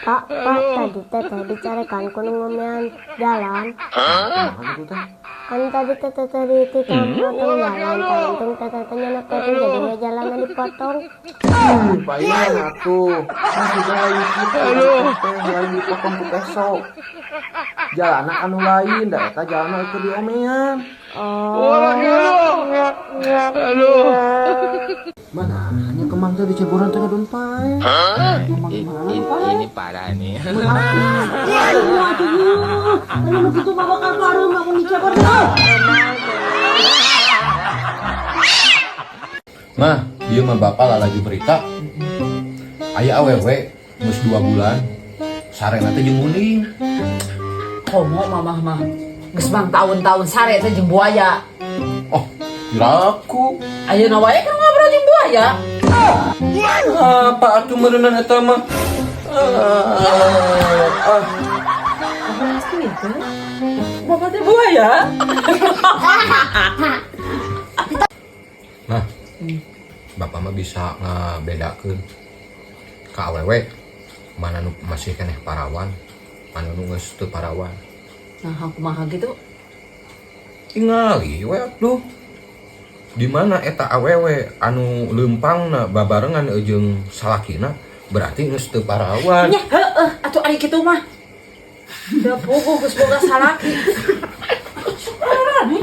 Pak, Pak, tadi teteh dicarekan ku nu ngomean jalan. Kumaha gitu teh? Kan tadi teteh tadi titah motong jalan, tah untung teteh teh nyandak teteh jadi we jalanna dipotong. Ih, palingan atuh. Maksudnya lain kitu teh, lain dipotong ku peso. Jalanna anu lain, da eta jalanna keur diomean. Oh. Mana hanya kemang teh diceboran teh ngadon pae. Kemang mana pae? Ini parah nih. Anu begitu mah bakal baru mah dicebor. Mah, dia mah bapak lah laju berita. Aya awewe geus 2 bulan. Sarena teh jeung munding. Komo mamah mah. Geus bang tahun-tahun sare teh jeung buaya. Oh, piraku. Ayeuna wae kan ngobrol jeung buaya. Apa atuh meureunan eta mah? Ah, ah. Gitu. Bapak teh buaya. Nah, bapak mah bisa ngabedakeun ka awewe mana nu masih keneh parawan, mana nu geus teu parawan. Nah, kumaha gitu? Tingali we atuh. Di mana eta awewe anu leumpangna babarengan jeung salakina berarti geus teu parawan. Nya heueuh atuh ari kitu mah. Da puguh geus boga salaki. Nih.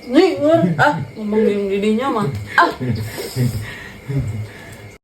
Nih, ah ngomong di dinya mah. Ah.